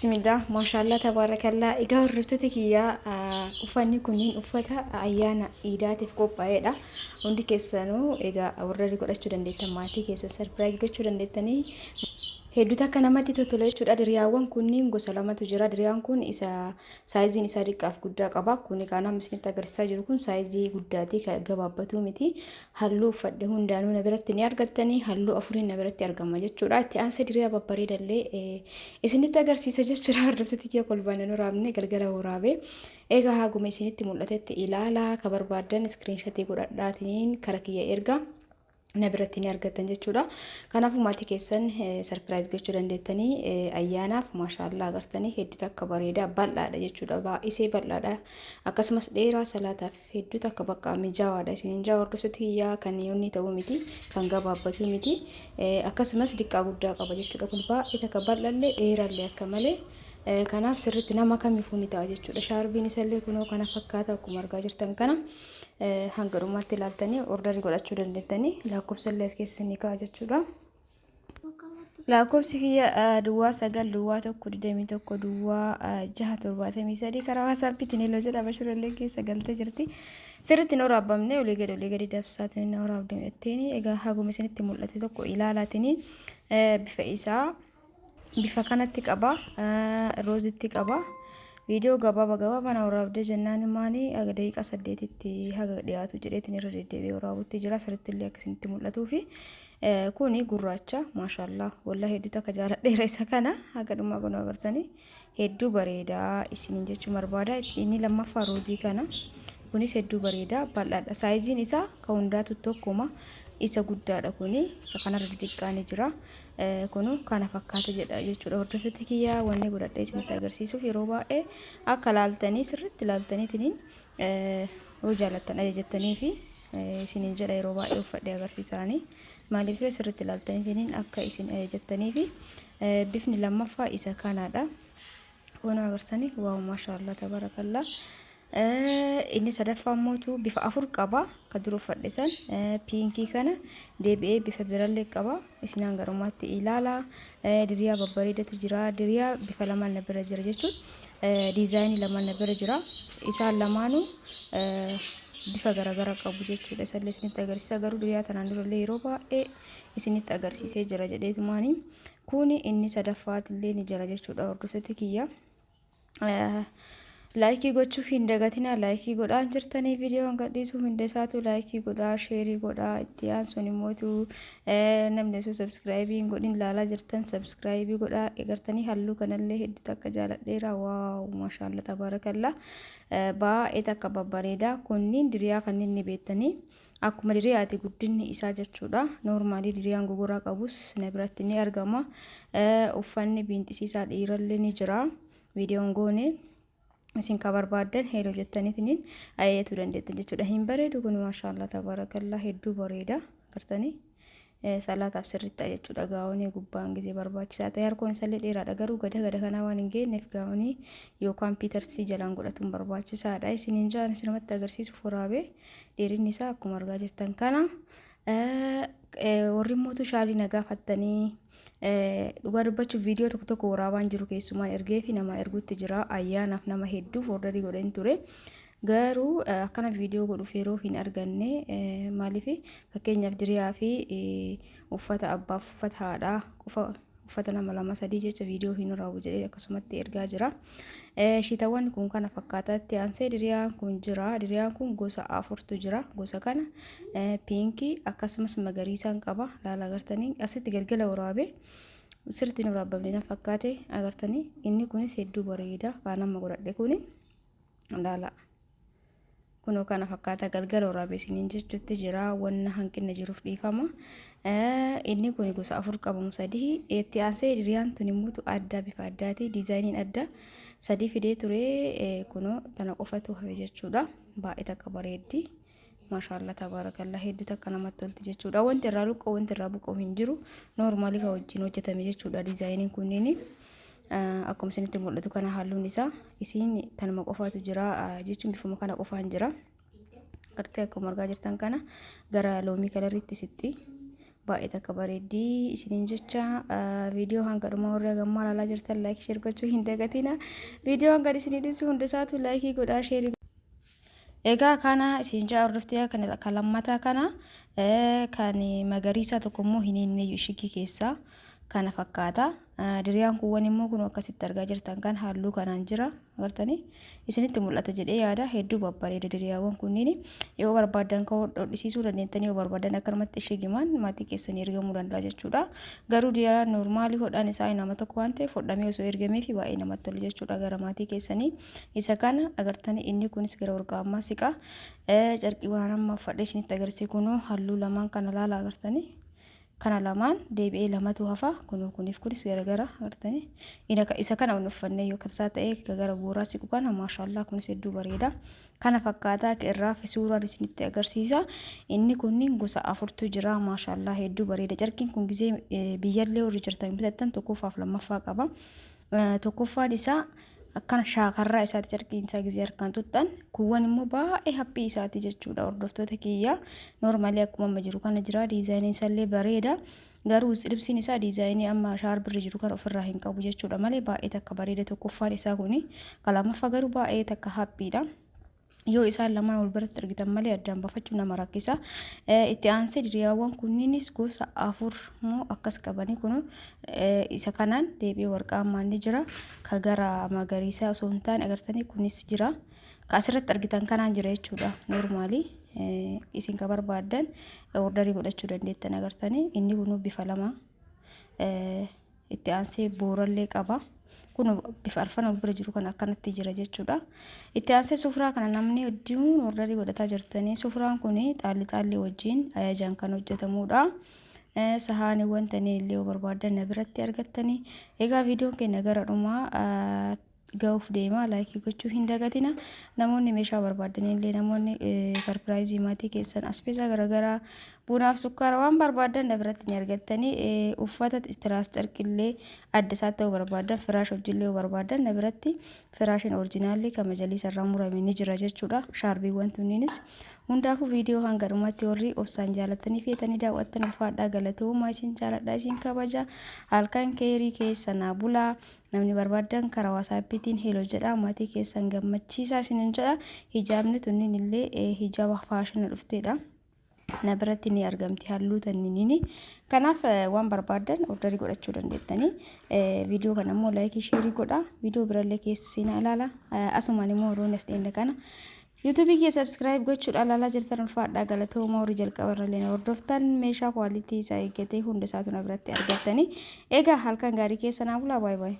Bismillah, maashaallah, tabaarakallaa. Egaa hordoftoota kiyyaa, uffanni kunniin uffata ayyaana iidaatiif qophaa'edha. Hundi keessanuu egaa order godhachuu dandeettan, maatii keessan surprise gochuu dandeettanii. Hedduu takka namatti totola jechuudha. Diriyaawwan kunniin gosa lamatu jira. Diriyaan kun isa saayiziin isaa xiqqaaf guddaa qaba. Kuni kan amma isinitti agarsiisaa jiru kun saayizii guddaati, kan gabaabbatu miti. Halluu uffadhe hundaanuu na biratti ni argattanii, halluu afuriin na biratti argama jechuudha. Itti aansee diriyaa babbareedallee isinitti agarsiisa jechuudha. Hordoftoota kiyya, kolbaan hin waraabne, galgala waraabee. Egaa haguma isinitti mul'atetti ilaalaa, ka barbaaddan screenshot godhadhaatiin kara kiyya erga, na biratti ni argattan jechuudha. Kanaafuu maatii keessan surprise gochuu dandeettanii ayyaanaaf. Maashaallaa, agartanii, hedduu takka bareedaa, bal'aadha jechuudha. Baay'isee bal'aadha. Akkasumas dheeraa, salaataaf hedduu takka bakka mijaawaadha. Isiniin jaa hordoftoota kiyyaa, kan yoonni ta'uu miti, kan gabaabbatu miti. Akkasumas diqqaa guddaa qaba jechuudha. Kun baay'ee takka bal'allee dheeraallee akka malee. Kanaaf sirriitti nama kamiifuu ni ta'a jechuudha. Shaarbiin isallee kunoo kana fakkaata, akkuma argaa jirtan kana. Hanga dhumaatti ilaaltanii order godhachuu dandeettanii, lakkoofsa illee as keessa ni ka'a jechuudha. Lakkoofsi kiyya 0901210673, karaa WhatsAppiitiin hello jedha. Bashirallee keessa galtee jirti. Sirriitti hin waraabamne, olii gadi dabsaatiin hin waraabdame jetteen. Egaa haguma isinitti mul'ate tokko ilaalaatiin, bifa isaa bifa kanatti qaba, roozitti qaba. Viidiyoo gabaabaa gabaabaa na waraabdee jennaan maani haga daqiiqaa 8tti haga dhiyaatu jedheetiin irra deddeebi'ee waraabutti jira, sirriitti illee akka isinitti mul'atuu fi. Kuni gurraacha, maashaallah, wallahi hedduu takka jaaladheera isa kana. Haga dhumaa kun agartanii hedduu bareedaa isiniin jechuu barbaada. Inni lammaffaa roozii kana, kunis hedduu bareedaa, bal'aadha. Saayiziin isaa ka hundaatu tokkuma, isa guddaadha kuni, isa kanarra xixiqqaa ni jira. Kunu kana fakkaata jedha jechuudha. Hordoftoota kiyyaa, wanni godhadhee isinitti agarsiisuuf yeroo baay'ee akka laaltanii, sirriitti laaltaniitiin yoo jaalattan ajajattanii fi isiniin jedha. Yeroo baay'ee uffadhee agarsiisaanii maaliif sirriitti laaltaniitiin akka isin ajajattanii fi. Bifni lammaffaa isa kanaadha. Kun agartanii, wow, maashaallah, tabaarakallaa. Inni sadaffaa mootu bifa afur qaba. Ka dura uffadhe san pink kana deebi'ee bifa birallee qaba. Isin hangarumaatti ilaala. Diriyaa babbareedatu jira. Diriyaa bifa lamaan na bira jira jechuun diizaayinii lamaan na bira jira. Isaan lamaanuu bifa garaagaraa qabu jechuudha. Isallee isinitti agarsiisa. Garuu diriyaa tanaan durallee yeroo baay'ee isinitti agarsiisee jira jedheetumaani. Kuni inni sadaffaatillee ni jira jechuudha, hordoftoota kiyya. Like gochuu hin dagatinaa. Like godhaa jirtanii, viidiyoon gadhiisuu hunda isaatu like godhaa, share godhaa. Itti aansuun immootu namni osoo subscribe hin godhin ilaalaa jirtan subscribe godhaa. Egartanii, halluu kanallee hedduu takka jaaladheera. Wow, maashaallah, tabaarakallaa, baay'ee takka babbareeda. Kunniin diriyaa kanneen ni beektanii, akkuma diriyaati guddinni isaa jechuudha. Normal diriyaan gogoraa qabus na biratti ni argama. Uffanni biinxisiisaa dhiirallee ni jira. Viidiyoon goone, isin ka barbaaddan hello jettaniitiin ajajachuu dandeettan jechuudha. Hin bareedu kun? Maashaallah, tabaarakallaa, hedduu bareeda. Gartanii, salaataaf sirriitti jechuudha. Gaa'onii gubbaan gisee barbaachisaa ta'e, harkoon isallee dheeraadha, garuu gada gada kanaa waan hin geenyeef gaa'onii yookaan piitarsii jalaan godhatuun barbaachisaadha. Isiniin jaan isinumatti agarsiisuuf waraabee. Dheerinni isaa akkuma argaa jirtan kana. Warri mootu shaalii na gaafattanii, dhugaa dubbachuuf viidiyoo tokko tokko waraabaan jiru, keessumaan ergee fi nama erguutti jira. Ayyaanaaf nama hedduuf order godheen ture. Garuu akkana viidiyoo godhuuf yeroo hin arganne. Maaliif, fakkeenyaaf diriyaa fi uffata abbaaf uffata haadhaa qofa, uffata nama lama sadii jecha viidiyoo hin waraabu jedhee akkasumatti ergaa jira. Shiitawwan kun kana fakkaataatti aansee diriyaan kun jira. Diriyaan kun gosa afurtu jira. Gosa kana pink, akkasumas magariisaan qaba. Laala, agartanii, asitti galgala waraabee sirriitti hin waraabamne na fakkaate. Agartanii, inni kunis hedduu bareeda. Kan amma godhadhe kuni, laala. Kunoo kana fakkaata, galgala waraabee isiniin jechuutti jira. Wanna hanqina jiruuf dhiifama. Inni kun gosa afur qabamu sadii. Itti aansee diriyaan tun immoo addaa, bifa addaati. Diizaayiniin adda sadii fidee ture, kunoo tana qofatu hafe jechuudha. Baay'ee takka bareeddi. Maashaallah, tabaarakallaa, hedduu takka namatti tolti jechuudha. Wanti irraa luqqa'u, wanti irraa buqqa'u hin jiru. Normal kan wajjin hojjetame jechuudha diizaayiniin kunniin. Akkuma isinitti mul'atu kana halluun isaa isiin tanuma qofaatu jira jechuun bifuma kana qofaan jira. Gartee, akkuma argaa jirtan kana gara loomii coloriitti sitti. Baay'ee takka bareeddii isiniin jecha. Viidiyoo hanga dhumaa warri hagammaa ilaalaa jirtan like, share gochuu hin dagatina. Viidiyoo hanga isinii dhiisu hunda isaatu like godhaa, share. Egaa kana isin jaa hordoftee, kan lammataa kana, kan magariisaa tokko immoo hin hinneyyu ishigii keessaa kana fakkaata. Diriyaan kuuwwan immoo kun akkasitti argaa jirtan kan halluu kanaan jira, agartanii isinitti mul'ata jedhee yaada. Hedduu babbareeda diriyaawwan kunniin. Yoo barbaadan kan hodhisiisuu dandeettanii, yoo barbaadan akkanumatti ishigimaan maatii keessanii ergamuu danda'a jechuudha. Garuu diriyaan normaalii hodhaan isaa nama tokko waan ta'eef, hodhamee osoo ergamee fi baay'ee namatti tola jechuudha gara maatii keessanii. Isa kana agartanii, inni kunis gara warqaammaa siqa. Carqii waan amma uffadhee isinitti agarsiise kunoo halluu lamaan kana laala, agartanii. Kana lamaan deebi'ee lamatu hafa. Kunoo kuniif kunis garagara, agartanii. Isa kana ol uffannee yoo isaa ta'e gara booraa siqu kana, maashaallah, kunis hedduu bareeda. Kana fakkaataa irraa suuraan isinitti agarsiisa. Inni kunniin gosa afurtu jira, maashaallah, hedduu bareeda. Carqiin kun gizee biyyallee warri jirtan bitattan tokkoffaaf lammaffaa qaba. Tokkoffaan isaa akkana shaakarraa isaati, carqiin isaa gizee harkaan xuxxan. Kuuwwan immoo baay'ee haphii isaati jechuudha, hordoftoota kiyya. Normaalii akkuma amma jiru kana jira. Diizaayiniin isaallee bareeda. Garuu libsiin isaa diizaayinii amma shaarbirri jiru kana ofirraa hin qabu jechuudha malee baay'ee takka bareeda tokkoffaan isaa kuni. Kan lammaffaa garuu baay'ee takka haphiidha. Yoo isaan lamaan wal biratti argitan malee addaan baafachuu nama rakkisa. Itti aansee diriyaawwan kunniinis gosa afur moo akkas qabanii, kun isa kanaan deebi'ee warqaammaan ni jira. Ka gara magariisaa osoo hin taane, agartanii, kunis jira. Ka asirratti argitan kanaan jira jechuudha. Normaalii isin ka barbaaddan orderii godhachuu dandeettan, agartanii, inni kun bifa lama, itti aansee boorallee qaba. Kun bifa arfan wal bira jiru kan akkanatti jira jechuudha. Itti aansee sufraa kana namni hedduun orderii godhataa jirtanii. Sufraan kun xaalli xaalli wajjin ajajaan kan hojjetamudha. Sahaaniiwwan tanii illee yoo barbaadan na biratti argattanii. Egaa viidiyoon keenya gara dhumaa ga'uuf deema. Like gochuu hin dagatina. Namoonni meeshaa barbaadan illee, namoonni surprise maatii keessan, asbeesaa garaagaraa, bunaaf sukkaara waan barbaadan na biratti ni argattanii. Uffata tiraas carqillee adda isaa ta'uu barbaadan, firaash hojillee yoo barbaadan, na biratti firaashiin originalli kan majaliisa irraa murame ni jira jechuudha. Shaarbiiwwan tunniinis hundaafuu viidiyoo hanga dhumaatti warri obsaan jaalatanii feetanii daawwattan, ulfaadhaa, galatoomaa. Isin jaaladhaa, isin kabaja. Halkan keerii keessa naa bulaa. Namni barbaadan karaa WhatsAppiitiin hello jedha, maatii keessan gammachiisaa isinin jedha. Hijaabni tunniin illee hijaaba faashina dhufteedha. Na biratti ni argamti halluu tanniiniini. Kanaaf waan barbaadan orderii godhachuu dandeettanii. Viidiyoo kana immoo like, share godha. Viidiyoo birallee keessa seenaa ilaala. Asumaan immoo yeroo as dhiyeenya kana YouTubeii kee subscribe gochuudhaan ilaalaa jirtan, ulfaadhaa, galatooma. Horii jalqaba irra hordoftan, meeshaa quality isaa eeggatee hunda isaatu na biratti argattanii. Egaa halkan gaarii keessa naa bulaa, baay'ee baay'ee.